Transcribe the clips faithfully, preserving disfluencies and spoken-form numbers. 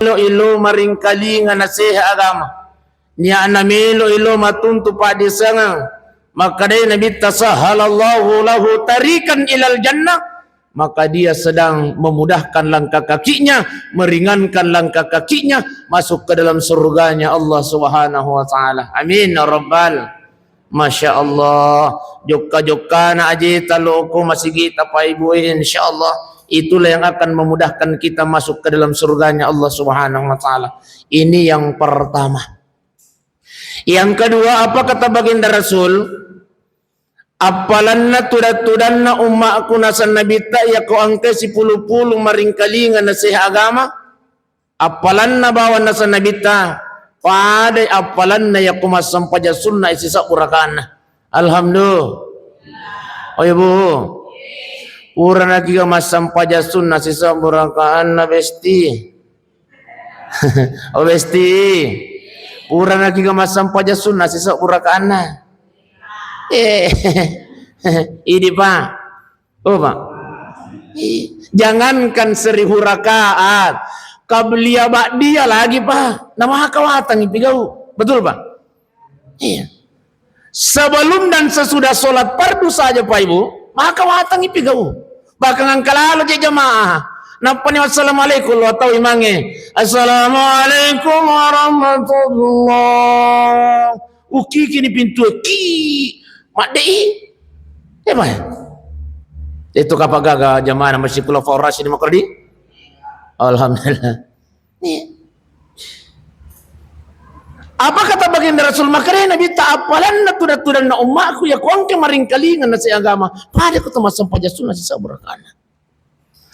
Melo ilo maringkalinga naseha agama. Nia'na melo ilo matuntu paddisengeng. Makkedai Nabitta, "Sahhalallahu lahu tariqan ilal jannah." Maka dia sedang memudahkan langkah kakinya, meringankan langkah kakinya masuk ke dalam surganya Allah Subhanahu wa Ta'ala. Amin ya Rabbal. Masya Allah, jokka-jokkana ajeta loko masigita, Pak Ibu, insya Allah itulah yang akan memudahkan kita masuk ke dalam surganya Allah Subhanahu wa Ta'ala. Ini yang pertama. Yang kedua, apa kata Baginda Rasul? Appalanna tudang-tudanna ummaku, naseng Nabitta, yako engka sipulu-pulu maringkalinga naseha agama, appalanna bawang naseng Nabitta, padai appalanna yako massempajang sunna sisebbu rakaanna. Alhamdulillah. Oh ya, Bu. Pura nakiga massempajang sunna sisebbu rakaanna, Besti. Oh, Besti. Pura nakiga massempajang sunna sisebbu rakaanna. Eh. Idi, Pak. Oh, Pak. Ih, jangankan seribu rakaat, qabliyah ba'diyah lagi, Pak. Namaka watangngi pigau. Betul, Pak? Iya. Sebelum dan sesudah sholat fardu saja, Pak Ibu, maka watangngi pigau. Bahkan engka lalo je jamaah. Nappani, "Assalamualaikum," lo tau imangnge, "Assalamualaikum warahmatullah." Ukiki ni pintu, ki. Maddei. Eh, Pak. Itu kapang gaga jamaah Masjid Khulafaur Rasyidin makkoro di? Alhamdulillah. Nih. Apa kata Baginda Rasul? Makanya Nabi ta, "Appalanna tudang-tudanna ummaku, yako engka maringkalinga naseha agama, pada ko to massempajang sunna sisebbu rakaanna."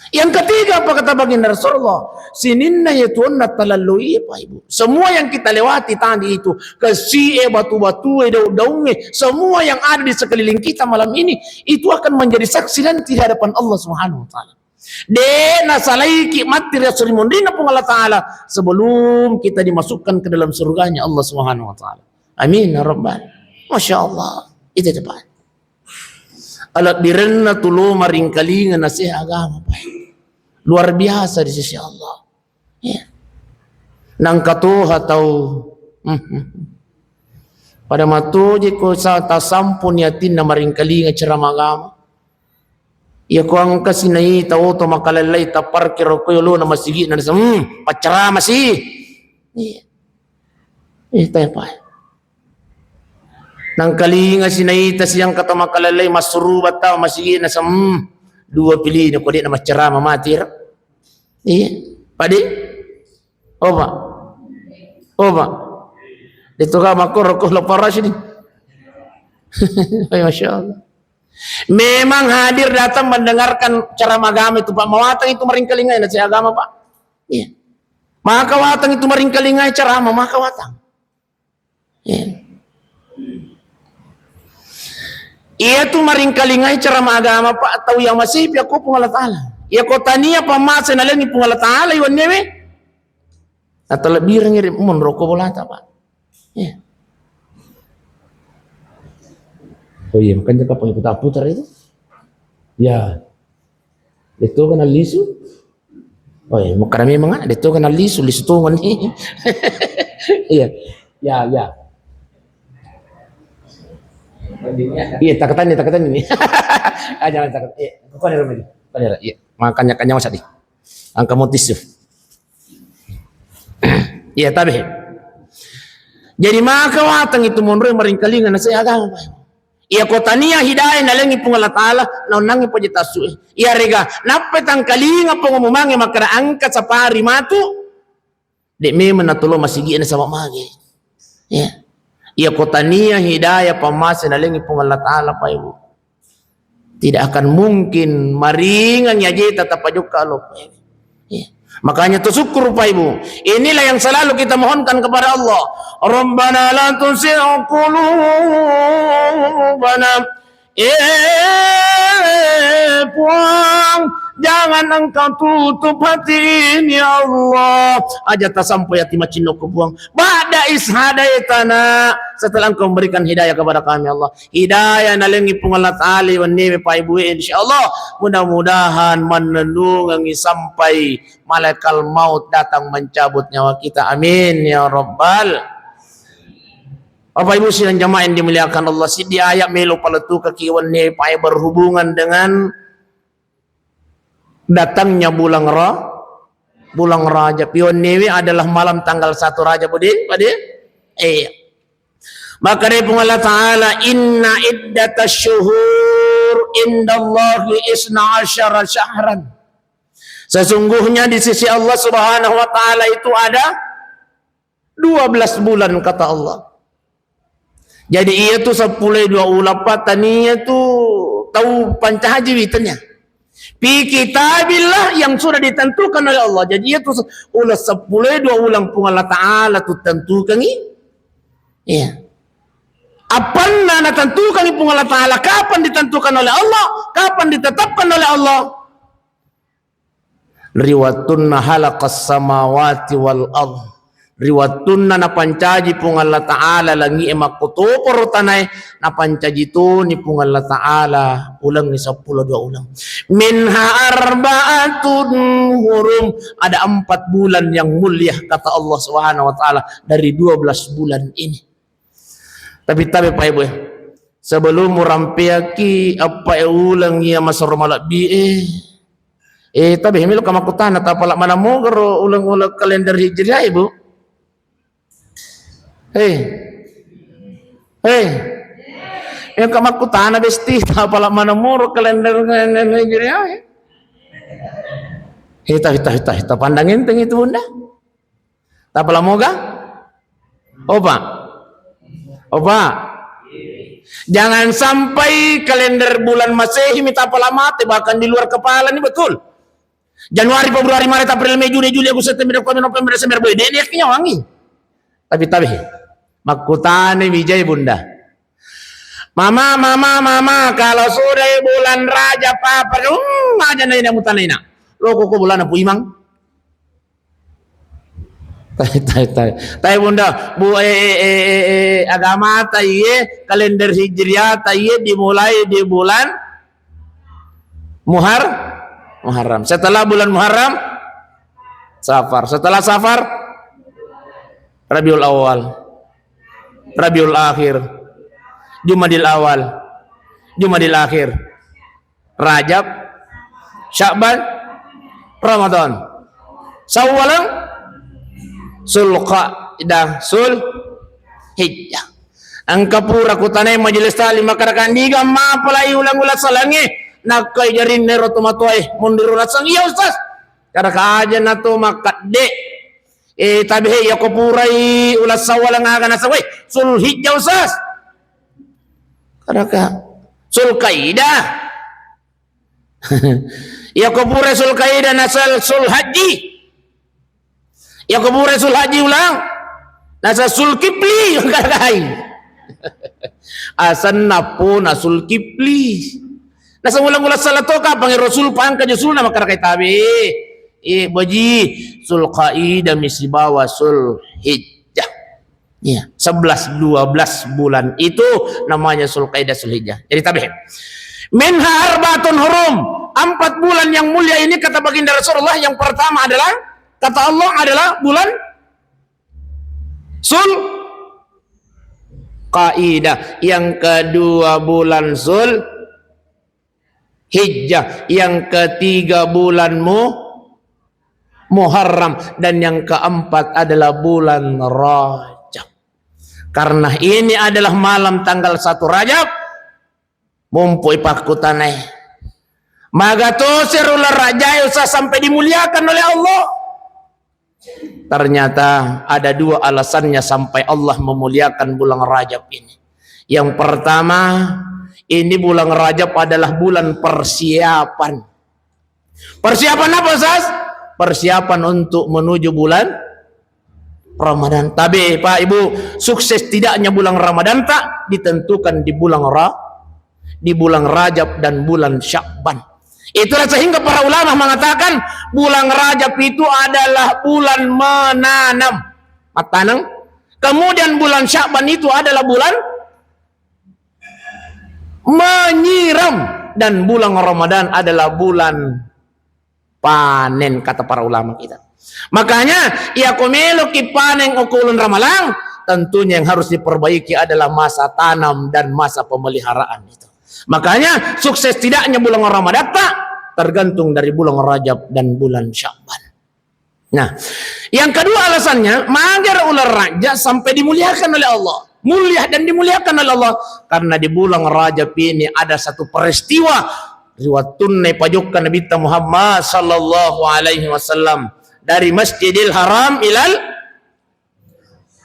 Yang ketiga, apa kata Baginda Rasulullah? Sininna yatu onna talalloi, Pak Ibu. Semua yang kita lewati tadi itu, kesi e, batu-batu e, daun-daun e, semua yang ada di sekeliling kita malam ini, itu akan menjadi saksi nanti di hadapan Allah Subhanahu wa Ta'ala. De nasalaiki matti ri esso ri munrinna Puang Allah Ta'ala sebelum kita dimasukkan ke dalam surganya Allah Subhanahu wa Ta'ala. Amin ya Rabbal. Masya Allah. Itu cepat. Alebbirenna tulo maringkalinga naseha agama, Pak. Luar biasa di sisi Allah. Ya. Nangka toha tau. Pada matoje ko sa tasampuni atinna maringkalinga ceramah agama. Iya ko engka sinaita oto makalellai taparkir ko yolona masigi'na, naseng, hmm, paccarama si. Iya. Eh, tanya, Pak. Nangkalinga sinaita siangka to makalellai massuruba tau masigi'na, naseng, hmm, dua pilih ko de na maccarama mati ro. Iya. Padi? Oh, Pak. Oh, Pak. Itu ka makkoro ko lapar sini. Masya Allah. Memang hadir datang mendengarkan ceramah agama itu, Pak. Mawatang itu maringkalingai naseha agama, Pak. Iya. Maka watang itu maringkalingai ceramah, maka watang. Iya. Iya tu maringkalingai ceramah agama, Pak, tau yang masih pihak Puang Allah Ta'ala. Iya ko tania pammase nalengi Puang Allah Ta'ala iwannewe. Natalebbirengngi ri monro ko bolata, Pak. Iya. Oh iya, makanya kapang putar-putar itu. Ya. Itu kan lisu. Oh iya, makkada memang ada itu kan lisu, lisu tongan ni. Iya. Ya, ya. Iya, takatan ni, takatan ni. Ah, jangan takatan. Iya, kau ni, Romedi. Kau ni, iya. Makanya kanyang masa di. Angka mau tisu. Iya, tabe. Jadi maka watang itu monro maringkalinga naseha agama, Pak. Iya ko tania hidayah nalengi Puang Allah Ta'ala, naonnangi paja tassu e. Iya rega, nappa tangkalinga pengumumange makkada engka sapari matu. De memang natolo masigi nasaba mage. Ya. Iya ko tania hidayah pammase nalengi Puang Allah Ta'ala, Pak Ibu. Tidak akan mungkin maringangi ajeta tapajokka lo. Ya. Makanya tusyukur, Pak Ibu. Inilah yang selalu kita mohonkan kepada Allah. Rabbana la tuzigh qulubana. Eh, Puang, Jangan Engkau tutup hati ini, ya Allah. Aja tasampai ati macinnokko, Puang. Ba'da is hadaitana, setelah Engkau memberikan hidayah kepada kami, Allah. Hidayah nalengi Puang Allah Ta'ala wennewe, Pak Ibu, insya Allah. Mudah-mudahan mannennungengi sampai malaikat maut datang mencabut nyawa kita. Amin ya rabbal. Bapak Ibu sidang jamaah yang dimuliakan Allah, siddi ayat melo palettukaki wennewe, Pak, berhubungan dengan datangnya bulan Ra-, bulan Rajab. Iwennewe adalah malam tanggal satu Rajab, Pak de? Iya. Makkedai Puang Allah Ta'ala, "Inna iddatasy syuhur indallahi isna asyara syahran." Sesungguhnya di sisi Allah Subhanahu wa Ta'ala itu ada dua belas bulan, kata Allah. Jadi, iya tu seppulo dua uleng, Pak, tania tu tau pancaji witanya. Fi kitabillah, yang sudah ditentukan oleh Allah. Jadi, iya tu se-, uleng seppulo dua uleng Puang Allah Ta'ala tu tentukangi. Iya. Apanna natentukangi Puang Allah Ta'ala, kapan ditentukan oleh Allah, kapan ditetapkan oleh Allah? Ri wettunna khalaqas samawati wal ard. Ri wettunna napancaji Puang Allah Ta'ala langi'e makkutoparo tanae, napancaji toni Puang Allah Ta'ala ulengnge seppulo dua uleng. Minha arba'atun hurum. Ada empat bulan yang mulia, kata Allah Subhanahu wa Ta'ala, dari dua belas bulan ini. Tapi, tapi, Pak Ibu, eh. Sebelum murampeaki eppa e uleng iya masero malebbi e. Eh, tapi melo ka makkutana, tapala mana mogaro uleng-uleng kalender Hijriah, Ibu? Hei. Hei. Eh, ka makkutana besti, tapala mana moro kalender Hijriah, eh. Eh, tapi, tapi, tapi, tapandang enteng itu, Bunda. Tapala moga? Opa. Opa. Jangan sampai kalender bulan Masehi mi tapala mate, bahkan di luar kepala ni, betul. Januari, Februari, Maret, April, Mei, Juni, Juli, Agustus, September, Oktober, November, Desember, boy, de' yakinyawangi. Tapi, tapi, makkutana wijai Bunda. Mama, mama, mama, kalau sudah bulan Rajab apa? Hmm, aja nai na mutana ina. Loko ko bulan apa, Imang? Tai, tai, tai. Tai, Bunda, bu, eh, eh, eh, eh, eh, agamata iye, kalender Hijriata iye dimulai di bulan Muhar-, Muharram. Setelah bulan Muharram, Safar. Setelah Safar, Rabiul Awal, Rabiul Akhir, Jumadil Awal, Jumadil Akhir. Rajab, Sya'ban, Ramadan. Sawwalang, Zulqa'dah, Zulhijjah. Engka pura kutanai majelis taklim, makkadaka, niga mapalai uleng-uleng salangnge, nakkai jarinna ero tomatoae, mundur naseng, iya Ustaz. Kadaka aja na to makkedde. Eh, tabe he, yako purai uleng Sawwalang aga naseng, weh, Zulhijjah Ustaz. Kadaka, Zulkaidah. Yako pura Zulkaidah naseng Zulhajji. Yako pura Zulhajji uleng naseng Zulkifli. Kadai. Asenna pona Zulkifli. Naseng uleng-uleng sala to kapang Rasul pangka Rasul na makkarakai tabe. Eh, baji, Zulkaidah mi sibawa Zulhijjah. Iya, sebelas, dua belas bulan itu namanya Zulkaidah, Zulhijjah. Jadi tabe. Minha arbaatun hurum, empat bulan yang mulia ini kata baginda Rasulullah, yang pertama adalah, kata Allah, adalah bulan Zulkaidah, yang kedua bulan Zul Hijjah, yang ketiga bulan Mu-, Muharram, dan yang keempat adalah bulan Rajab. Karena ini adalah malam tanggal satu Rajab, mumpui pakkutanai. Maga tosi ro uleng Rajab, Ustaz, sampai dimuliakan oleh Allah. Ternyata ada dua alasannya sampai Allah memuliakan bulan Rajab ini. Yang pertama, ini bulan Rajab adalah bulan persiapan. Persiapan apa, Ustaz? Persiapan untuk menuju bulan Ramadan. Tabe, Pak, Ibu, sukses tidaknya bulan Ramadan tak ditentukan di bulan Ra-, di bulan Rajab dan bulan Sya'ban. Itulah sehingga para ulama mengatakan bulan Rajab itu adalah bulan menanam, mattaneng. Kemudian bulan Sya'ban itu adalah bulan menyiram, dan bulan Ramadan adalah bulan panen, kata para ulama kita. Makanya, iya ko meloki panen okko uleng Ramalang, tentunya yang harus diperbaiki adalah masa tanam dan masa pemeliharaan itu. Makanya, sukses tidaknya bulan Ramadan tak tergantung dari bulan Rajab dan bulan Sya'ban. Nah, yang kedua alasannya, magero uleng Rajab sampai dimuliakan oleh Allah. Mulia dan dimuliakan oleh Allah karena di bulan Rajab ini ada satu peristiwa ri wettunna ipajokka Nabitta Muhammad sallallahu alaihi wasallam dari Masjidil Haram ilal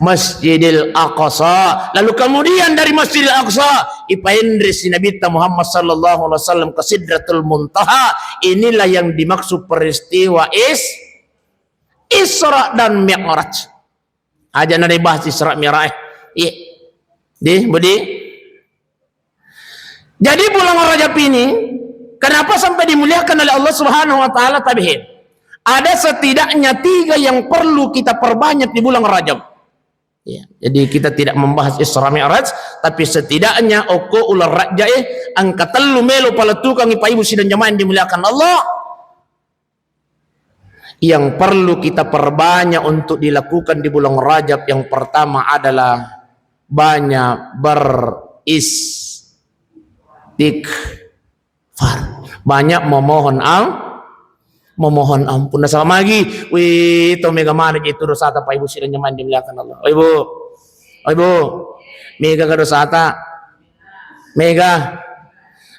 Masjidil Aqsa. Lalu kemudian dari Masjidil Aqsa ipaenre si Nabitta Muhammad sallallahu alaihi wasallam ke Sidratul Muntaha. Inilah yang dimaksud peristiwa Is Isra dan Mi'raj. Aja na dibahas Isra Mi'raj. Iya. Di, Budi. Jadi bulan Rajab ini kenapa sampai dimuliakan oleh Allah Subhanahu wa taala? Tabihin. Ada setidaknya tiga yang perlu kita perbanyak di bulan Rajab. Ya, jadi kita tidak membahas Isra Mi'raj, tapi setidaknya okko uleng Rajab, eh, engka tellu melo palettukangngi Pak Ibu sidang jamaah yang dimuliakan Allah. Yang perlu kita perbanyak untuk dilakukan di bulan Rajab, yang pertama adalah banyak beristighfar, banyak memohon am-, memohon ampun. Nasaba magi, wih, to mega maneng itu dosata, Pak Ibu sidang jamaah yang dimuliakan Allah. Oh, Ibu. Oh, Ibu. Mega ga dosata? Mega.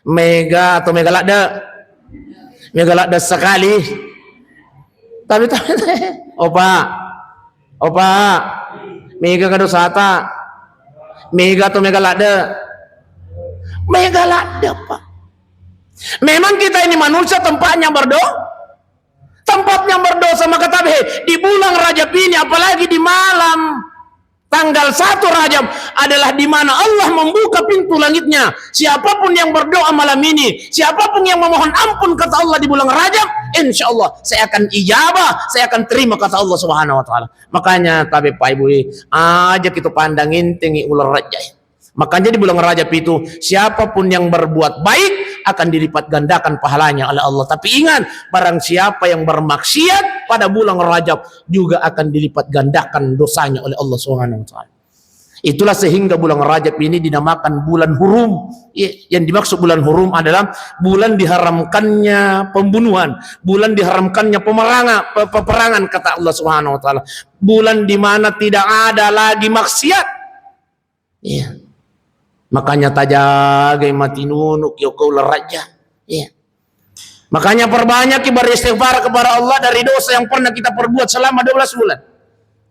Mega atau mega ladde? Mega ladde sekali. Tapi, tapi, opa. Opa. Mega ga dosata? Mega atau mega ladde? Mega ladde, Pak. Memang kita ini manusia tempatnya berdo-, tempatnya berdosa, maka tapi di bulan Rajab ini, apalagi di malam tanggal satu Rajab adalah di mana Allah membuka pintu langitnya. Siapapun yang berdoa malam ini, siapapun yang memohon ampun kata Allah di bulan Rajab, insya Allah saya akan ijabah, saya akan terima kata Allah Subhanahu wa taala. Makanya tapi Pak Ibu, aja kita pandang entengngi uleng Rajab. Makanya di bulan Rajab itu, siapapun yang berbuat baik akan dilipat gandakan pahalanya oleh Allah. Tapi ingat, barang siapa yang bermaksiat pada bulan Rajab juga akan dilipat gandakan dosanya oleh Allah Subhanahu wa taala. Itulah sehingga bulan Rajab ini dinamakan bulan hurum. Ya, yang dimaksud bulan hurum adalah bulan diharamkannya pembunuhan, bulan diharamkannya pemerangan, pe-, peperangan, kata Allah Subhanahu wa taala. Bulan di mana tidak ada lagi maksiat. Iya. Makanya tajagai matinunu ki okko uleng Rajab. Iya. Makanya perbanyakki beristighfar kepada Allah dari dosa yang pernah kita perbuat selama dua belas bulan.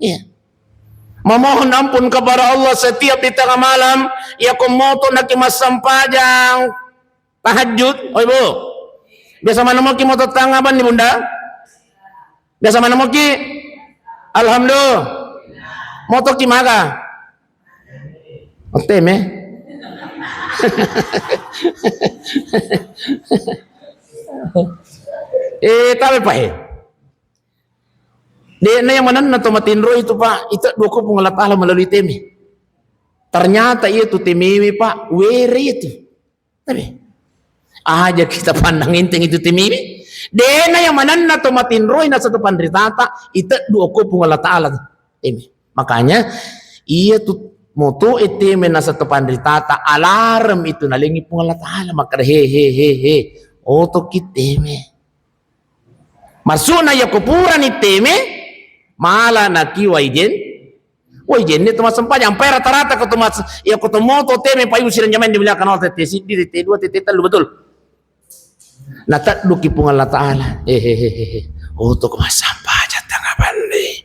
Iya. Memohon ampun kepada Allah setiap di tengah malam, iya ko moto naki massempajang tahajud, oh Ibu. Biasa mana moki moto tangga bani Bunda? Biasa mana moki? Alhamdulillah. Motoki maga? Oteme. Eh, tabe pahe. De'na yang manenna to matinro itu, Pak, itu dua ko Puang Allah Ta'ala melalui teme. Ternyata itu temewe, Pak, were itu. Tapi aja kita pandang enteng itu temiwi. Dena yang manenna to matinroi nasaba panritata, iteddu okko Puang Allah Ta'ala temi. Makanya iya tu moto e temi nasaba panritata alarm itu nalengi Puang Allah Ta'ala, maka he he he he, oto ki temi. Maksudna iya ko purani temi, mala naki waijen. Woi, jenne tu massempajang. Ampai rata-rata ko tu mas-, iya ko tu moto teme, Pak Ibu sidang jamaah yang dimuliakan Allah, tete siddi, tete dua, tete tellu, betul? Natedduki Puang Allah Ta'ala. Hehehe. Oh, tu ko massempajang tangga bande.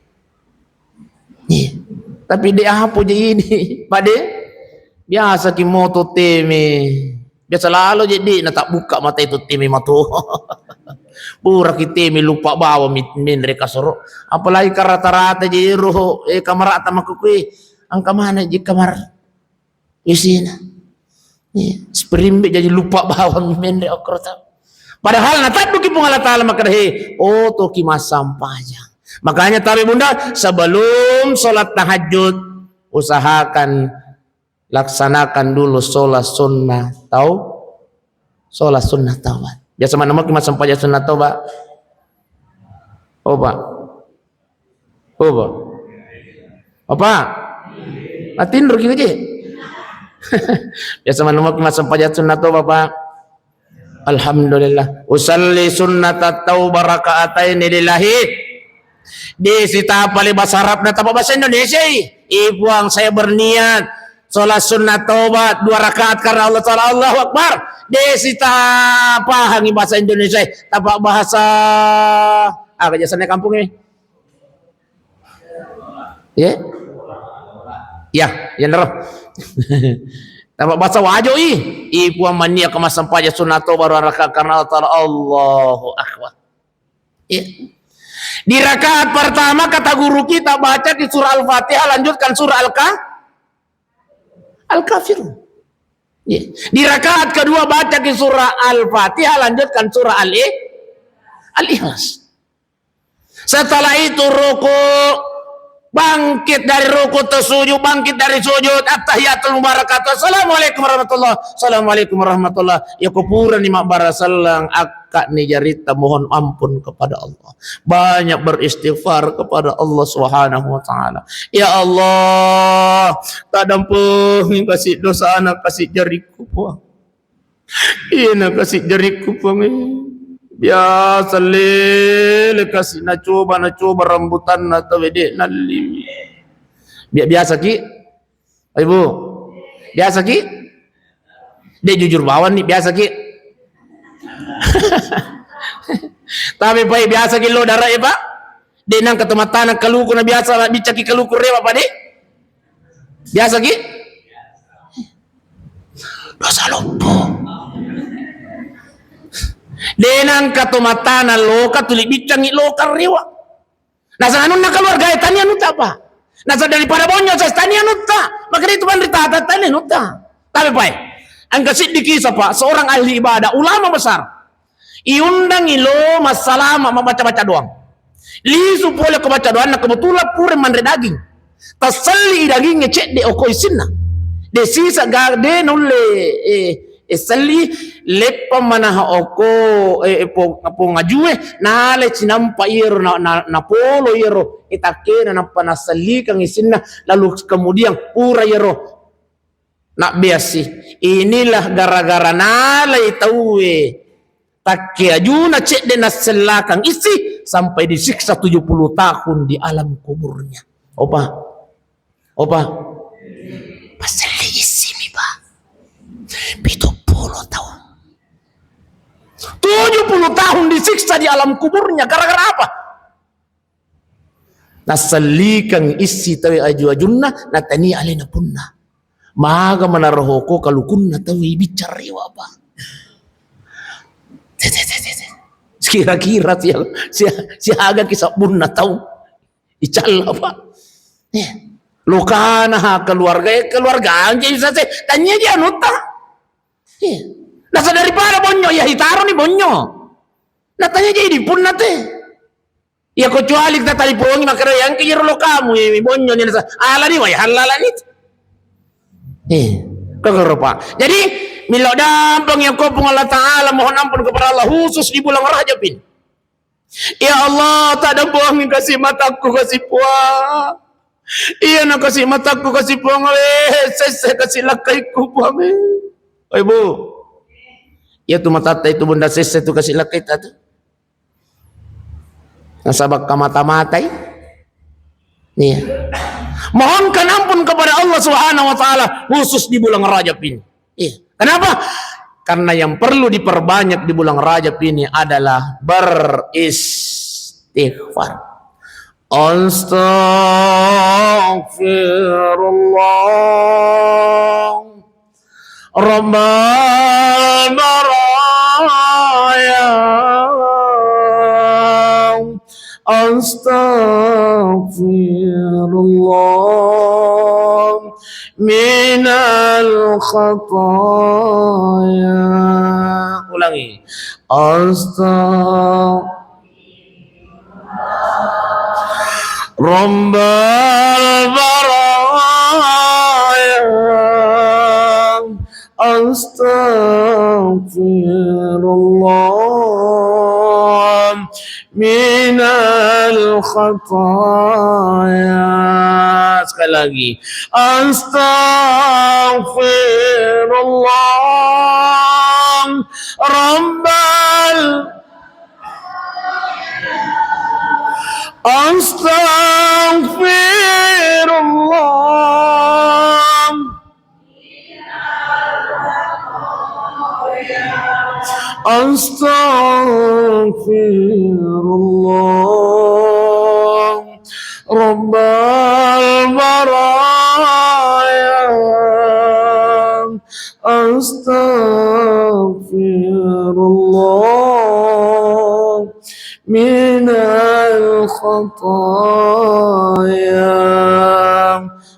Nih. Tapi de apa je ini, Pak de? Biasa ki moto teme. Biasa lalo je de na tak buka mata itu teme matu. Pura ki teme lupa bawa mi-, menre kasoro. Apalagi ka rata-rata je ro, eh, kamarata makukui. Angka mana je kamar isina. Nih, spring bed jadi lupa bawa menre okro tau. Padahal natadduki Puang Allah Ta'ala makkeda, "He, otoki massampajang." Makanya tabe bunda, sebelum sholat tahajud, usahakan laksanakan dulu sholat sunnah tau, sholat sunnah taubat. Biasa mana mungkin massampajang sunnah taubat? Oh, Pak. Oh, Pak. Apa? Matinro kita je. Biasa mana mungkin massampajang sunnah taubat, Pak? Alhamdulillah. Usalli sunnata tauba raka'ataini lillahi. De sitapa le bahasa Arab na tapa bahasa Indonesia i. I Puang, saya berniat sholat sunnah taubat dua rakaat karena Allah Ta'ala. Allahu Akbar. De sitapa hangi bahasa Indonesia i. Tapa bahasa, ah, kejasannya kampung ini. Ya? Ya, ya nero. Tapa bahasa Wajo i. I Puang, mania ke massampajang sunnah taubat dua rakaat karena Allah Ta'ala. Allahu Akbar. Ya. Di rakaat pertama kata guru kita baca di surah Al-Fatihah, lanjutkan surah Al-Ka-, Al-Kafirun. Ya. Di rakaat kedua baca di surah Al-Fatihah, lanjutkan surah Al-I-, Al-Ikhlas. Setelah itu ruku, bangkit dari ruku, tersujud, bangkit dari sujud, attahiyatul mubarakatuh, assalamualaikum warahmatullah, assalamualaikum warahmatullah. Ya, ko purani mabbara selleng, akka'ni jaritta, mohon ampun kepada Allah. Banyak beristighfar kepada Allah Subhanahu wa Ta'ala. Ya Allah, tadampengi kasi dosana, kasi jarikku, Puang. Iyana kasi jarikku, Puang, eh. Biasa lele kasi nacoba, nacoba rambutanna tauwe de nalliwi. Bia-, biasa ki? Ibu. Biasa ki? De jujur bawang ni, biasa ki? Tapi pai biasa ki lo dara e, Pak? De nang katomattana kaluku na biasa biccaki kaluku rewa, Pak, de? Biasa ki? Dosa loppo. De nang katomattana loka tuli biccangi loka rewa. Nasa anunna keluarga e tania nutta, Pak. Nasa daripada bonyo saya tania nutta. Maka itu panrita tania nutta. Tapi, Pak, engka siddi kisah, Pak, seorang ahli ibadah, ulama besar. Iundangi lo massalama mabbaca-baca doang. Lisu pole ko baca doanna, kebetulan pura manre daging. Tasselli i dagingnge cedde oko isinna. De sisa ga de nulle, eh, eh, selli, leppa manaha oko, eh, eh, po-, pongajue, nale cinampa iyero na, na, napolo iyero, eh, takkena nappa nasellikang isinna, lalu kemudian pura iyero. Nabbeassi. Inilah gara-gara nalai tauwe takkeajuna cedde nassellakang issi sampai disiksa tujuh puluh tahun di alam kuburnya. Opa. Opa. Paselli issi mi, Pak. Pitu puluh tahun. Tujuh puluh tahun disiksa di alam kuburnya gara-gara apa? Nasellikeng issi tauwe aju-ajunna, natania alena punna. Maga manaro hoko kalukunna tauwe bicara rewa, Pak. Te, te, te, te, te. Kira-kira sia-, sia-, siaga ki sabbunna tau. Icalla, Pak. Eh, lokana ha keluarga, eh, keluarga anje bisa se, tania ji anutta. Eh, nasa daripada bonyo, ya hitaro ni bonyo. Natania ji di punna te. Ya, kecuali kita talipongi, makkeda, "Yang kiro lo kamu, eh, bonyo ni nasa, ala ni, wai, halala ni." Eh, kagero, Pak. Jadi, milo dampeng ya ko Puang Allah Ta'ala, mohon ampun kepada Allah, khusus di bulan Rajab ini. Ya Allah, tadampengi kasi matakku kasi Puang. Iya na kasi matakku kasi Puang, eh, sesse kasi lakkaiku, Puang, eh. Oi, Bu. Iya tu matatta itu, Bunda, sesse tu kasi lakkaita tu. Nasaba kamata-matai. Iya. Mohonkan ampun kepada Allah Subhanahu wa Ta'ala, khusus di bulan Rajab ini. Iya. Kenapa? Karena yang perlu diperbanyak di bulan Rajab ini adalah beristighfar. Astaghfirullah. Rabbal baraya. Astaghfirullah minal khataya. Astaghfir Rabbal baraya. Astaghfirullah minal khataya. Sekali lagi. Astaghfirullah Rabbal Astaghfirullah. Astaghfirullah. Rabbal baraya. Astaghfirullah minal khataya.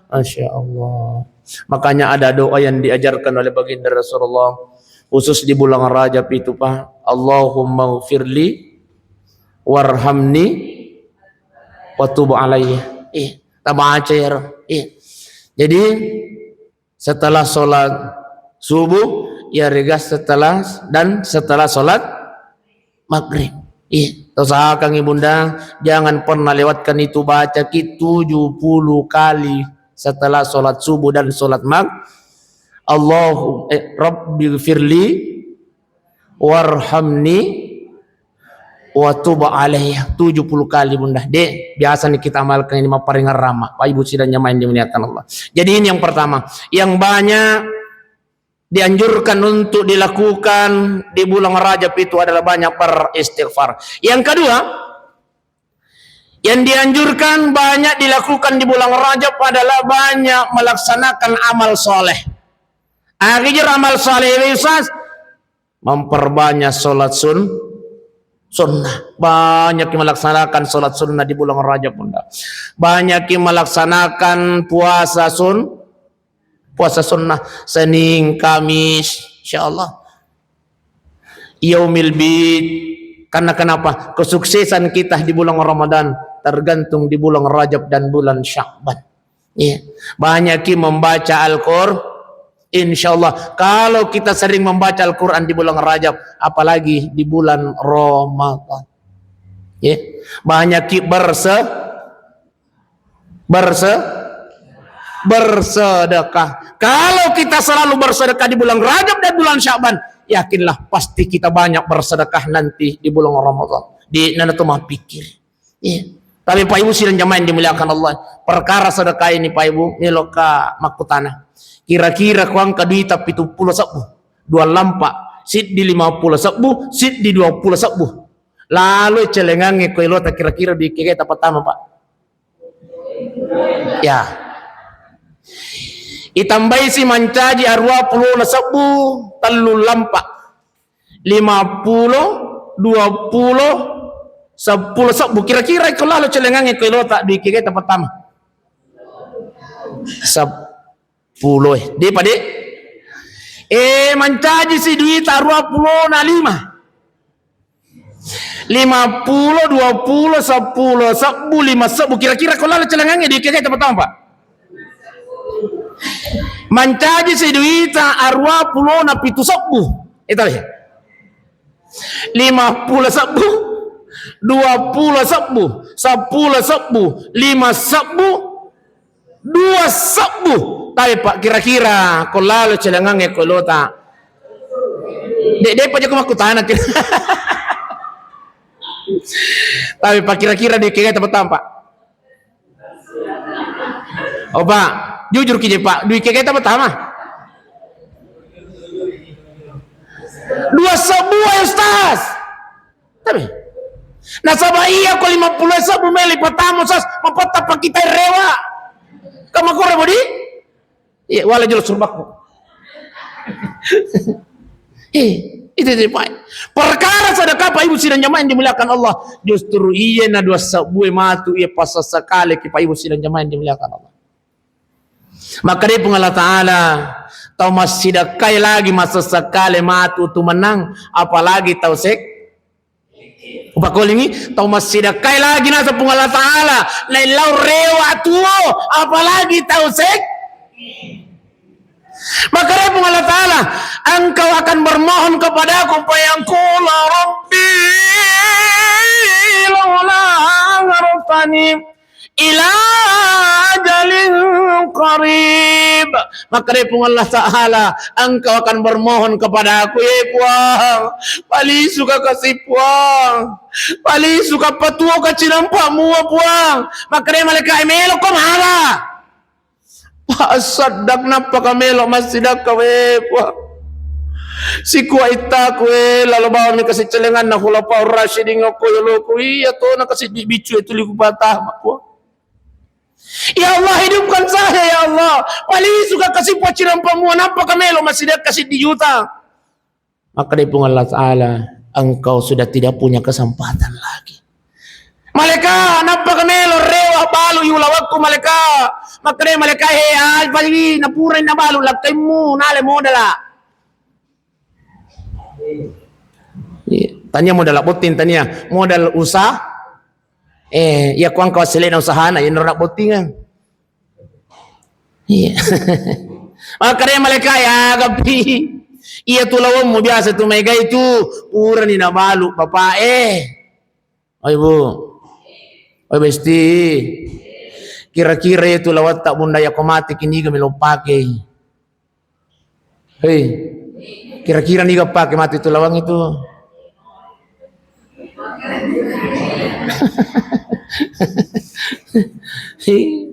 Masya Allah. Makanya ada doa yang diajarkan oleh baginda Rasulullah khusus di bulan Rajab itu, Pak. Allahumma ghfirli warhamni wa tub alayya. Iya, tabaca ya, Roh. Iya. Jadi setelah sholat subuh, ya rega setelah dan setelah sholat maghrib. Iya, usahakan ibunda, jangan pernah lewatkan itu, baca ki tujuh puluh kali setelah sholat subuh dan sholat mag. Allahu eh, Rabbi firli warhamni wa tub alayya, tujuh puluh kali, Bunda. Dek, biasa nih kita amalkan ini, mapparingan rama. Pak Ibu sidang jamaah yang dimuliakan Allah. Jadi ini yang pertama, yang banyak dianjurkan untuk dilakukan di bulan Rajab itu adalah banyak beristighfar. Yang kedua, yang dianjurkan banyak dilakukan di bulan Rajab adalah banyak melaksanakan amal soleh. Akhir amal soleh, Ustaz, memperbanyak sholat sun sunnah. Banyak yang melaksanakan sholat sunnah di bulan Rajab, Bunda. Banyak yang melaksanakan puasa sun puasa sunnah Senin, Kamis, insya Allah. Yaumil bid. Karena kenapa? Kesuksesan kita di bulan Ramadan tergantung di bulan Rajab dan bulan Sya'ban. Iya. Banyak ki membaca Al-Qur'an. Insya Allah, kalau kita sering membaca Al-Quran di bulan Rajab, apalagi di bulan Ramadan, ya, banyak ki berse berse bersedekah. Kalau kita selalu bersedekah di bulan Rajab dan bulan Sya'ban, yakinlah pasti kita banyak bersedekah nanti di bulan Ramadan. Di nana tu mappikir. Iya. Tapi Pak Ibu sidang jamaah yang dimuliakan Allah, perkara sedekah ini Pak Ibu, meloka makkutana. Kira-kira ko engka duita pitu pulo sebbu, dua lampa, siddi lima pulo sebbu, siddi dua pulo sebbu. Lalu celengangnge ko elota kira-kira di kegeta pertama, Pak. Ya. Itambai si mancaji arua pulo na sebbu, tellu lampa. Lima pulo, dua pulo, seppulo sebbu. Kira-kira ko lalo celengangnge ko elota dui kegeta pertama. Seppulo eh. Depa de. Eh, mancaji si duita arua pulo na lima. Lima pulo, dua pulo, seppulo sebbu, lima sebbu. Kira-kira ko lalo celengangnge dui kegeta pertama, Pak? Mancaji si duita arua pulo na pitu sebbu. Itu ya. Lima pulo sebbu, dua pulo sebbu, seppulo sebbu, lima sebbu, dua sebbu. Tapi Pak, kira-kira ko lalo celengangnge ko elota. Dek, dek, Pak, joko makkutana kira. Tapi Pak, kira-kira di kegeta pertama, Pak. Oh, Pak, jujur ki je, Pak. Dui kegeta pertama. Dua sebbu, ya, Ustaz. Tapi nasaba iya ko lima pulo sebbu meli pertama, Ustaz, mapetta pa kita rewa. Kamakore bodi? Iya, wala jolo surbakku. Eh, itu, itu, Pak. Perkara sedekah, Pak Ibu sidang jamaah yang dimuliakan Allah, justru iya na dua sebbu matu iya pas sekali ki, Pak Ibu sidang jamaah yang dimuliakan Allah. Maka dari Puang Allah Ta'ala, Tau massidekkai lagi masessa kale matu tu menang, apalagi tau sek-, upakolingi, tau massidekkai lagi nasa Puang Allah Ta'ala, naillau rewa tuo, apalagi tau sek-, Makkedai Puang Allah Ta'ala, "Engkau akan bermohon kepadaku, fayaqula rabbi laula akhartani ila ajalin qarib." Makkedai Puang Allah Ta'ala, "Engkau akan bermohon kepadaku, eh Puang, palisuka kasi Puang, palisuka patuoka cinampa mua Puang." Makkedai malaikat, "Meloko mala." Pak, saddak nappa ka melo massidakka, we Puang. Sikua ittaku, we, lalo bawang mi kasi celenganna Khulafaur Rasyidin okko yoloku, iya tona kasiddi biccu e tuli kupatama, Puang. Ya Allah, hidupkan saya, ya Allah. Palisuka kasi Puang cinampa mua, nappa ka melo massidakka siddi juta. Makkedai Puang Allah Ta'ala, "Engkau sudah tidak punya kesempatan lagi." Maleka, nappa ka melo rewa balu i ulawakku, maleka. Makkedai maleka, "He, alpagi napura nabalu lakkaimmu, nale modala." Iya, tania modala botting, tania modal usaha. Eh, iya kuang kau selena usahana, iya nero bottingan. Iya. Makkedai maleka, "Ya gapi. Iya tu lawammu biasa tu maega itu, purani nabalu bapak eh." Oi Bu. Oi Besti. Kira-kira itu lawatta bunda yako mati kiniga melo pakei. Hei. Kira-kira niga pake mati tu lawang itu. Hei.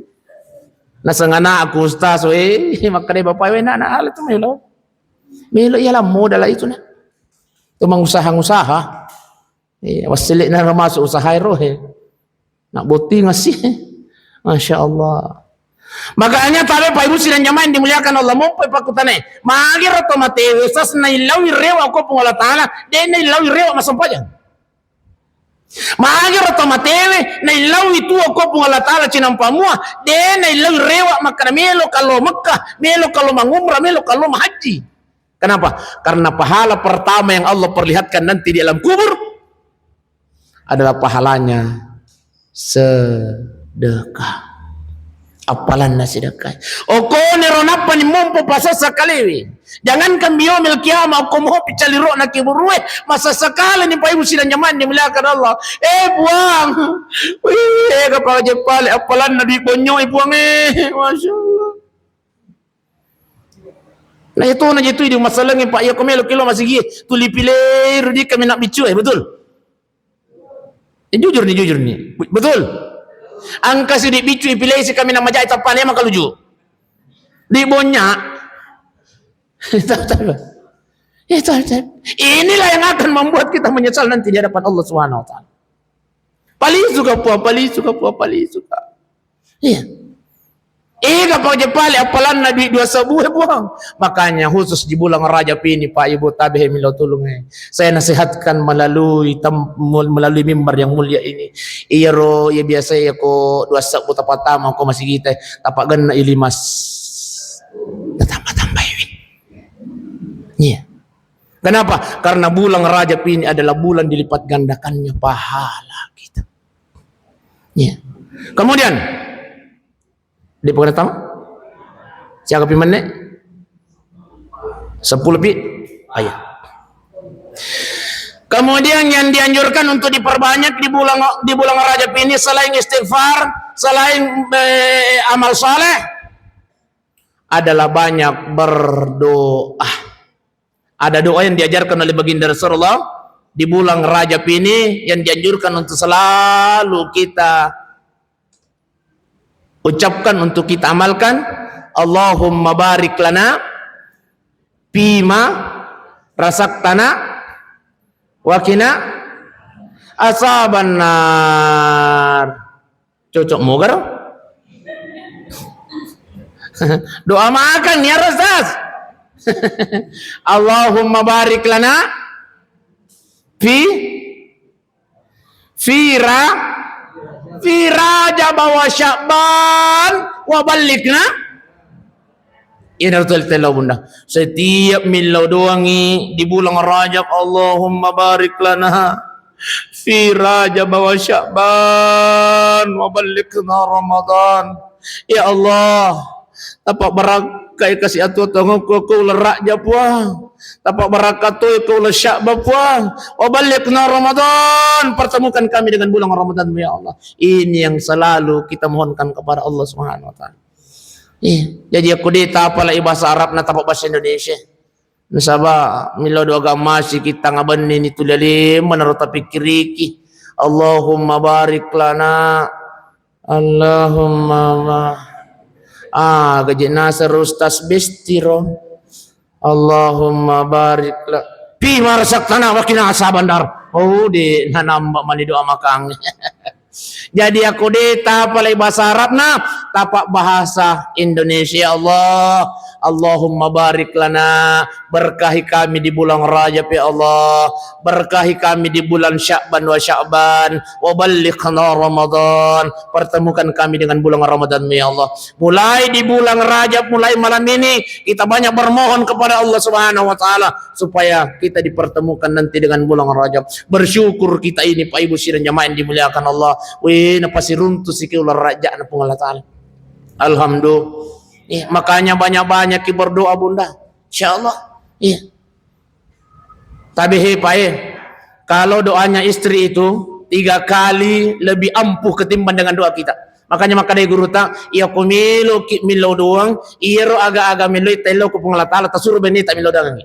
Naseng anakku, "Ustaz, we, makkedai bapak we, nak, nak, ala tu melo. Melo iya lammu dalam itu, nak. Tu mangusaha-ngusaha." Iya, wassele'na ro masuk usaha ero, he. Nak botting asi. Masya Allah. Makanya tabe Pak Ibu sidang jamaah yang dimuliakan Allah, mompo pakkutane. Magero to matewe sas naillaui rewa ko Puang Allah Ta'ala, de naillaui rewa massempajang. Magero to matewe, naillaui tuo ko Puang Allah Ta'ala cinampa mua, de naillaui rewa makkada melo kallo Mekkah, melo kallo mangumrah, melo kallo mahajji. Kenapa? Karena pahala pertama yang Allah perlihatkan nanti di alam kubur adalah pahalanya sedekah. Appalanna sedekah. Okonero nappani mompo pasessa kalewe. Jangankan biomil kiama, okko mopi calirona kiburue, masessa kaleni Pak Ibu sidang jamaah yang dimuliakan Allah. Eh Puang, wih, ega pale jeppale appalanna dui bonyoi Puang eh. Masya Allah. Nah itu na jitu di masalangi Pak, iya ko melo kilo masigi tuli pilei rudi kami nak bicu eh, betul? Eh, jujur nih, jujur nih. Betul? Angka sidi bicu ipilei si kami nak majai tapane maka luju. Di bonya. Itu, itu. Inilah yang akan membuat kita menyesal nanti di hadapan Allah Subhanahu wa Ta'ala. Palisuka Puang, palisuka Puang, palisuka. Iya. Ega pa je pale appalanna duit dua sebbu e Puang. Makanya khusus di bulan Rajab ini Pak Ibu tabe milo tulung e. Saya nasihatkan melalui tem-, melalui mimbar yang mulia ini. Iyaro iya biasa iya ko dua sebbu tapatama ko masigita, tapagenna i limas. Tatamba-tambai. Iya. Kenapa? Karena bulan Rajab ini adalah bulan dilipat gandakannya pahala kita. Ya. Kemudian, di pengertian siaga pi menne? Sepuluh pi? Ayo. Kemudian yang dianjurkan untuk diperbanyak di bulan, di bulan Rajab ini, selain istighfar, selain, eh, amal saleh, adalah banyak berdoa. Ada doa yang diajarkan oleh Baginda Rasulullah di bulan Rajab ini yang dianjurkan untuk selalu kita ucapkan, untuk kita amalkan. "Allahumma barik lana fima razaqtana wa qina azabannar." Cocok moga ro? Doa makan ya Ustaz. Allahumma barik lana fi, fi ra-, fi Rajab wa Sya'ban wa ballighna. Iyanaro telle-telle, Bunda. Setiap millau doangi di bulan Rajab, Allahumma barik lana fi Rajab wa Sya'ban wa ballighna Ramadan. Ya Allah, tapabbarakkai kasi atuo tongokko ko uleng Rajab, Puang. Tapabbarakkai toi ko uleng Sya'ban, Puang. Wa ballighna Ramadan, pertemukan kami dengan bulan Ramadan, ya Allah. Ini yang selalu kita mohonkan kepada Allah Subhanahu wa Ta'ala. Iya. Jadi, aku de' tapalai bahasa Arab na tapa bahasa Indonesia. Nasaba millau doa gamma si kita ngabenni ni tuli alim menaro tapikkiriki. Allahumma barik lana. Allahumma ma. Ah, gaji nasar Ustaz Bestiro. Allahumma barik la. Pi marasaktana wakina sabandar. Oh, de' nanamba mani doa makang. Jadi, aku de' tapalai bahasa Arabna, tapa bahasa Indonesia. Ya Allah, Allahumma barik lana, berkahi kami di bulan Rajab, ya Allah, berkahi kami di bulan Sya'ban wa Sya'ban, wa ballighna Ramadan, pertemukan kami dengan bulan Ramadan, ya Allah. Mulai di bulan Rajab, mulai malam ini, kita banyak bermohon kepada Allah Subhanahu wa Ta'ala supaya kita dipertemukan nanti dengan bulan Rajab. Bersyukur kita ini, Pak Ibu sidang jamaah yang dimuliakan Allah. Weh, napasiruntu siki uleng Rajab na Puang Allah Ta'ala. Alhamdulillah. Iya, makanya banyak-banyak ki berdoa, Bunda. Insya Allah. Iya. Tapi he, Pak, eh, kalau doanya istri itu tiga kali lebih ampuh ketimbang dengan doa kita. Makanya makkadai guru ta, iya ko melo ki millau doang, iyaro aga-aga meloi taillau ko Puang Allah Ta'ala, tasuro beneta millau doangi.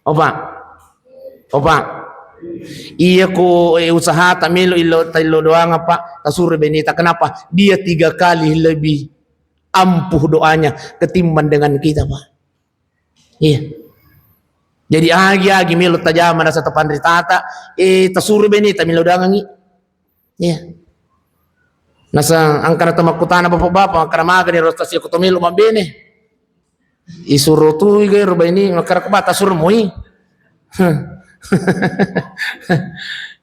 Opa. Opa. Iya ko, eh, usaha ta melo illau, taillau doang apa, tasuro beneta. Kenapa? Dia tiga kali lebih ampuh doanya ketimbang dengan kita, Pak. Iya. Jadi agi-agi melo tajama nasa tapanritata, eh, tasuro beneta millau doangi. Iya. Nasa angkana tamakkutana bapak-bapak, angkana magani ro tasi ko to melo mabbene. Isuro tu iga ro baini, makara ko bata suro moi.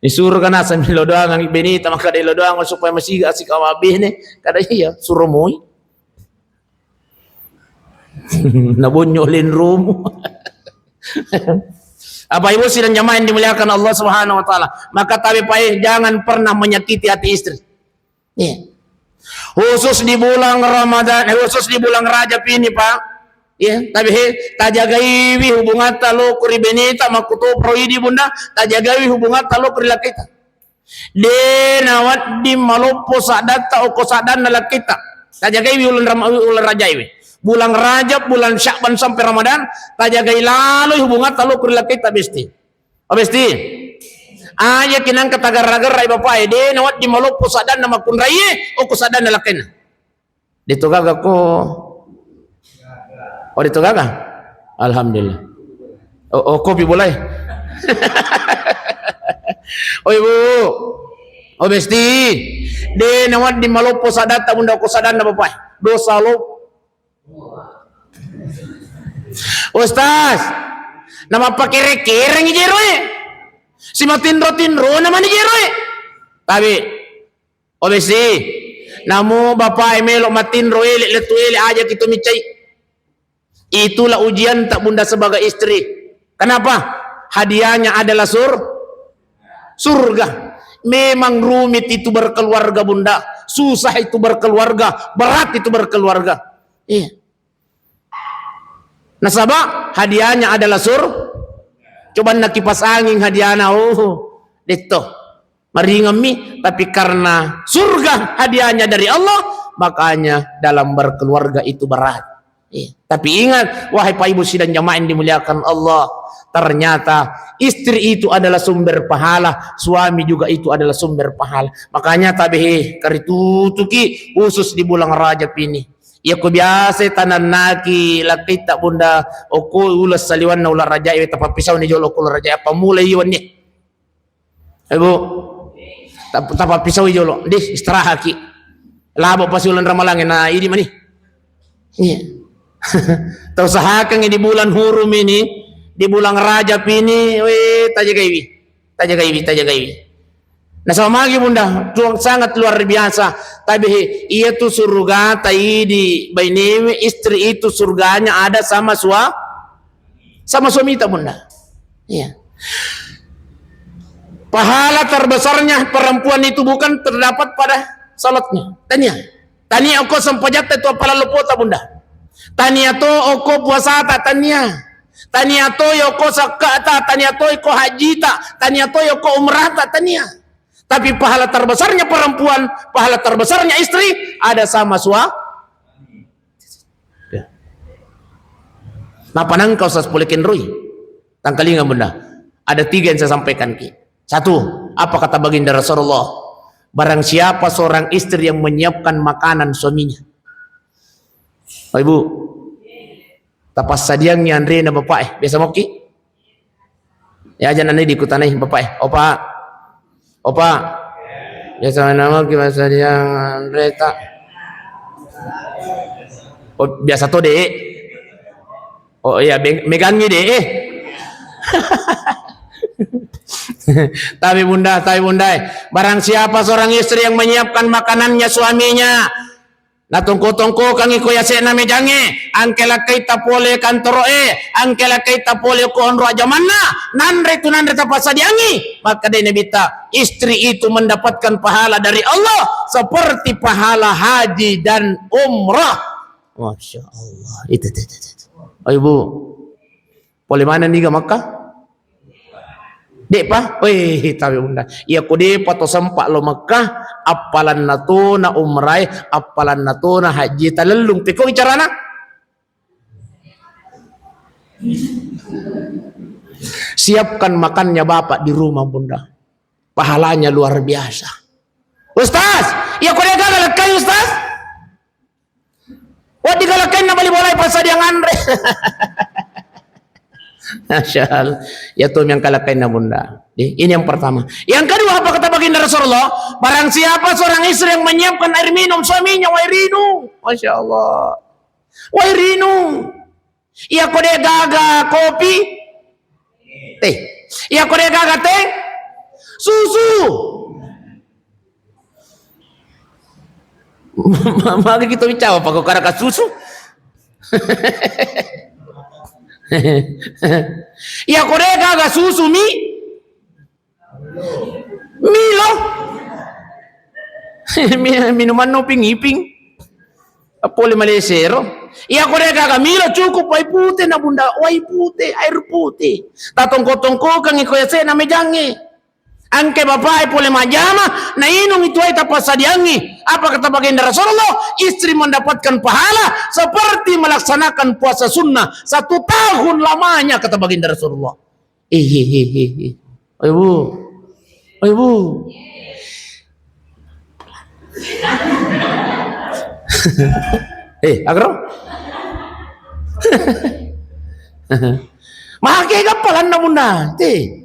Isuro kana sambil lo doang, beneta maka de lo doang supaya masih asik awak bene. Kada iya, suro moi. Nabonyo lenromu. Apa ibu sidang jamaah yang dimuliakan Allah Subhanahu wa Ta'ala, maka tabe pae, jangan pernah menyakiti hati istri. Iya. Khusus di bulan Ramadan, eh, khusus di bulan Rajab ini, Pak. Iya, tapi he, tajagaiwi hubungatta lo ku ri beneta, makkutoparo idi, Bunda, tajagaiwi hubungatta lo ku ri lakkita. De nawedding maloppo saddatta okko saddanna lakkita. Tajagaiwi uleng Rama-, uleng Rajaiwi. Bulan Rajab, bulan Sya'ban sampai Ramadan, tajagai laloi hubungatta lo ku ri lakkita, Besti. Oh, Besti. Aja kinangka tagarra-garrai bapae, de nawedding maloppo saddanna makkunraie okko saddanna lakkainna. Deto gaga ko. Oh, deto gaga. Alhamdulillah. Oh, oh, kopi boleh. Oh, Ibu. Oh, Besti. De nawedding maloppo saddatta, Bunda, okko saddanna bapae. Dosa lo. Ustaz, namappakere-kerengi jeroe. Simatinro-tinrona mani jeroe. Tapi, obesi, namu bapak e melo matinro ele, letu ele, aja kita micai. Itulah ujian tak Bunda sebagai istri. Kenapa? Hadiahnya adalah sur-, surga. Memang rumit itu berkeluarga, Bunda. Susah itu berkeluarga, berat itu berkeluarga. Iya. Nasaba hadiahnya adalah sur-, coba na kipas angin hadiahna, oh, detto. Maringemmi, tapi karena surga hadiahnya dari Allah, makanya dalam berkeluarga itu berat. Iya. Tapi ingat, wahai Pak Ibu sidang jamaah yang dimuliakan Allah, ternyata istri itu adalah sumber pahala, suami juga itu adalah sumber pahala. Makanya tabehe karitutuki khusus di bulan Rajab ini. Iya ko biasa tanannaki lakkitta Bunda, okko uleng saliwanna uleng Rajab, tapappisau ni jolo ko uleng Rajab, apa mulai iwanni. Ibu, tap-, tapappisau jolo, dih, istirahatki. Labo pasi uleng Ramalang, na idi mani. Iya. Tausahakan di bulan hurum ini, di bulan Rajab ini, weh, tajagaiwi. Tajagaiwi, tajagaiwi. Nasaba magi, Bunda, tuang sangat luar biasa. Tapi iya tu surga, tai di bainewe, istri itu surganya ada sama sua-, sama suamita, Bunda. Iya. Pahala terbesarnya perempuan itu bukan terdapat pada salatnya. Tania. Tania okko sempajatta tu appalang loppota, Bunda. Tania to okko puasata, tania. Tania to okko zakkata, tania to okko hajjita, tania to okko umrahta, tania. Tapi pahala terbesarnya perempuan, pahala terbesarnya istri ada sama sua-, Ya. Napa nangka Ustaz pole kenroi? Tangkalinga, Bunda. Ada tiga yang saya sampaikan ki. Satu, apa kata baginda Rasulullah? Barang siapa seorang istri yang menyiapkan makanan suaminya. Oh, Ibu. Tapassadiangngi anrena bapak eh. Biasa moki? Ya, aja nanti dikutanai bapak eh. Opa. Opa. Biasa nama ki passadiang anreta. Oh, biasa to, Dek. Oh iya, beng-, megangi, Dek. Eh. Tapi Bunda, tapi Bunda, eh. Barang siapa seorang istri yang menyiapkan makanannya suaminya, natongko-tongkokangngi ko yase'na mejangnge, angke lakkaitta pole kantoro'e, angke lakkaitta pole ko onro ajamanna, nanre tu nanre tapassadiangngi. Makkedai Nabitta, istri itu mendapatkan pahala dari Allah seperti pahala haji dan umrah. Masya Allah. Itu, itu, itu, itu. Ayo, Bu. Pole mana niga Makkah? De'pa? Weh, tabe Bunda. Iya ko de'pa to sempa lo Makkah, appalanna tona umrae, appalanna tona haji, talellung. Peko bicarana? Siapkan makannya Bapak di rumah, Bunda. Pahalanya luar biasa. Ustaz, iya ko de'gaga lekkai, Ustaz? Wedding galakkainna bali bolai passadiang anre. Masya Allah. Ya tu yang kalakkainna Bunda. Di, ini yang pertama. Yang kedua, apa kata baginda Rasulullah? Barang siapa seorang istri yang menyiapkan air minum suaminya, Wairinu. Masya Allah. Wairinu. Iya ko de'gaga kopi, teh. Iya ko de'gaga teh, susu. Magi kita bicara apa kok karaka susu? Iya ko de'gaga susu, mi. Milo. Mi-, minuman no ping iping. Pole malesero. Iya ko de'gaga milo, cukup wai pute na Bunda, wai pute, air pute. Tatongko-tongkokangngi ko yase'na mejangnge. Angke bapak e pole majjama, nainung itu wai tapassadiangngi. Apa kata baginda Rasulullah? Istri mendapatkan pahala seperti melaksanakan puasa sunnah satu tahun lamanya, kata baginda Rasulullah. Ih, ih, ih, ih, ih. Oi, Bu. Oi, Bu. Eh, agro? Make gappalanna Bunda. Teh.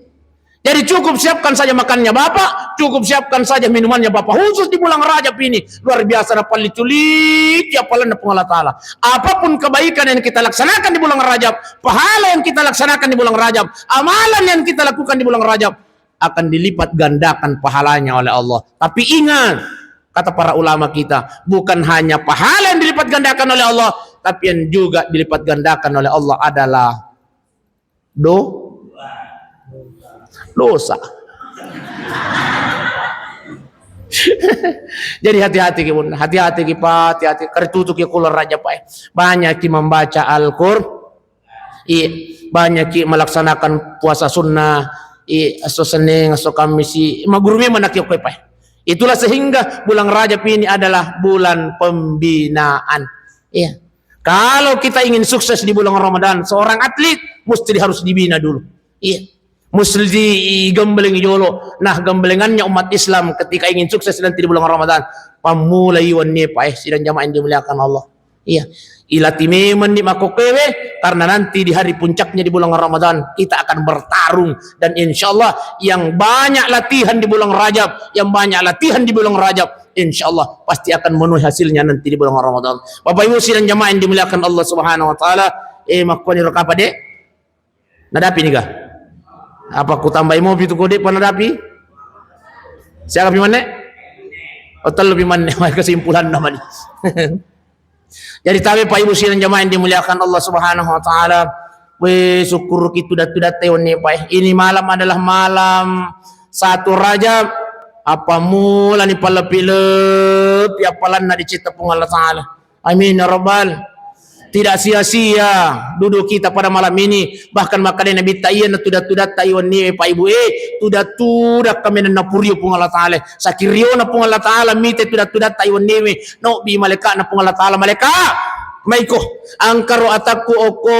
Jadi cukup siapkan saja makannya Bapak, cukup siapkan saja minumannya Bapak. Khusus di bulan Rajab ini, luar biasa na pallicu-licu appalanna Puang Allah Ta'ala. Apapun kebaikan yang kita laksanakan di bulan Rajab, pahala yang kita laksanakan di bulan Rajab, amalan yang kita lakukan di bulan Rajab akan dilipat gandakan pahalanya oleh Allah. Tapi ingat, kata para ulama kita, bukan hanya pahala yang dilipat gandakan oleh Allah, tapi yang juga dilipat gandakan oleh Allah adalah do-, dosa. Jadi hati-hati ki, Bun. Hati-hati ki, Pak. Hati-hati. Karena tutup ki kulo Rajab, Pak. Banyak ki membaca Al-Qur-, i, banyak ki melaksanakan puasa sunnah, i, esso Senin, esso Kamis, i, maguru memang nak ki, Pak. Itulah sehingga bulan Rajab ini adalah bulan pembinaan. Iya. Kalau kita ingin sukses di bulan Ramadan, seorang atlet mesti harus dibina dulu. Iya. Mesti digembleng jolo. Nah, gemblengannya umat Islam ketika ingin sukses nanti di bulan Ramadan, pammulai wenni, Pak, eh, sidang jamaah yang dimuliakan Allah. Iya. Ilati memang di makkokkoe, karena nanti di hari puncaknya di bulan Ramadan, kita akan bertarung. Dan insya Allah, yang banyak latihan di bulan Rajab, yang banyak latihan di bulan Rajab, insya Allah pasti akan menuhi hasilnya nanti di bulan Ramadan. Bapak Ibu sidang jamaah yang dimuliakan Allah Subhanahu wa Ta'ala, eh, makkoni rokapa, Dek? Nadapi niga? Apa ku tambai mopi tu ko de'pa nadapi? Siaga pi manne? Oh, tellu pi manne. Kesimpulanna mani. Jadi, tabe Pak Ibu sidang jamaah yang dimuliakan Allah Subhanahu wa Ta'ala. We, syukur kita tudat-tudat teh wenni, Pak. Ini malam adalah malam satu Rajab. Apa mulani palepi-lepi apalanna dicipta Puang Allah Ta'ala. Amin ya rabbal. Tidak sia-sia duduk kita pada malam ini. Bahkan makkeda Nabitta, iya na tudat-tudatta i wenni, Pak Ibu, eh, tudat-tudat kami na purio Puang Allah Ta'ala. Sakiriona Puang Allah Ta'ala mite tudat-tudatta i wenni, no bi malaikatna Puang Allah Ta'ala, malaikat, maiko, angkaro atakku okko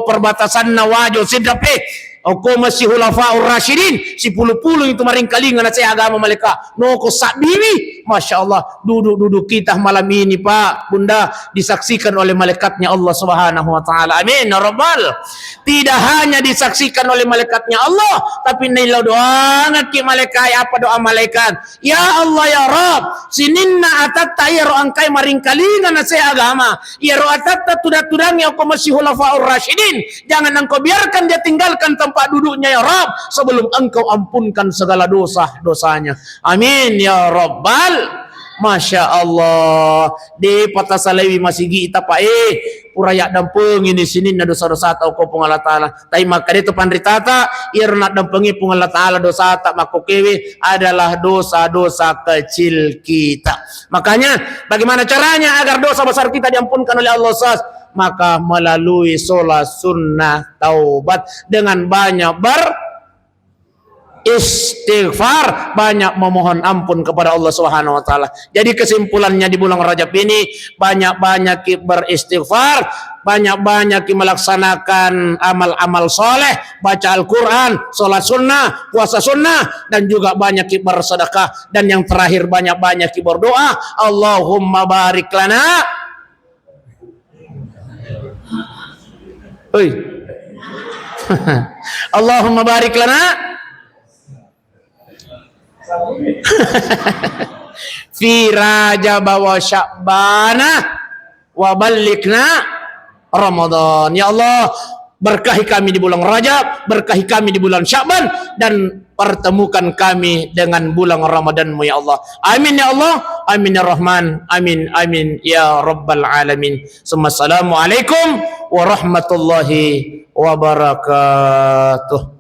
perbatasanna Wajo Sidrap e. Okko masih Khulafaur Rasyidin, sipulu-pulu itu maringkalinga na saya agama malaikat. Noko sabbiwi, Masya Allah, duduk-duduk kita malam ini, Pak, Bunda, disaksikan oleh malaikatnya Allah Subhanahu wa Ta'ala. Amin, ya Rabbal. Tidak hanya disaksikan oleh malaikatnya Allah, tapi nilai doangakki malaikat, apa doa malaikat? Ya Allah, ya Rabb, sininna atatta iyaro engkai maringkalinga na saya agama, iyaro atatta tudat-tudangi okko masih Khulafaur Rasyidin, jangan engkau biarkan dia tinggalkan tempat duduknya, ya Rabb, sebelum engkau ampunkan segala dosa-dosanya. Amin ya rabbal. Masya Allah. De patasalaiwi masigi ita, Pak, eh, pura yaddampengi ni sininna dosa-dosata okko Puang Allah Ta'ala. Tapi makkeda tu panritata, iyaro naddampengi Puang Allah Ta'ala dosata makkokewe adalah dosa-dosa kecil kita. Makanya, bagaimana caranya agar dosa besar kita diampunkan oleh Allah, Ustaz? Maka melalui sholat sunnah taubat dengan banyak ber- istighfar, banyak memohon ampun kepada Allah Subhanahu wa Ta'ala. Jadi, kesimpulannya, di bulan Rajab ini banyak-banyak ki beristighfar, banyak-banyak ki melaksanakan amal-amal soleh, baca Al-Quran, sholat sunnah, puasa sunnah, dan juga banyak ki bersedekah. Dan yang terakhir, banyak-banyak ki berdoa, Allahumma barik lana. Oi. Allahumma barik lana fi Rajab wa Sya'bana wa ballighna Ramadan. Ya Allah, berkahi kami di bulan Rajab, berkahi kami di bulan Sya'ban, dan pertemukan kami dengan bulan Ramadanmu, ya Allah. Amin, ya Allah. Amin, ya Rahman. Amin, amin, ya Rabbal Alamin. Summa assalamualaikum warahmatullahi wabarakatuh.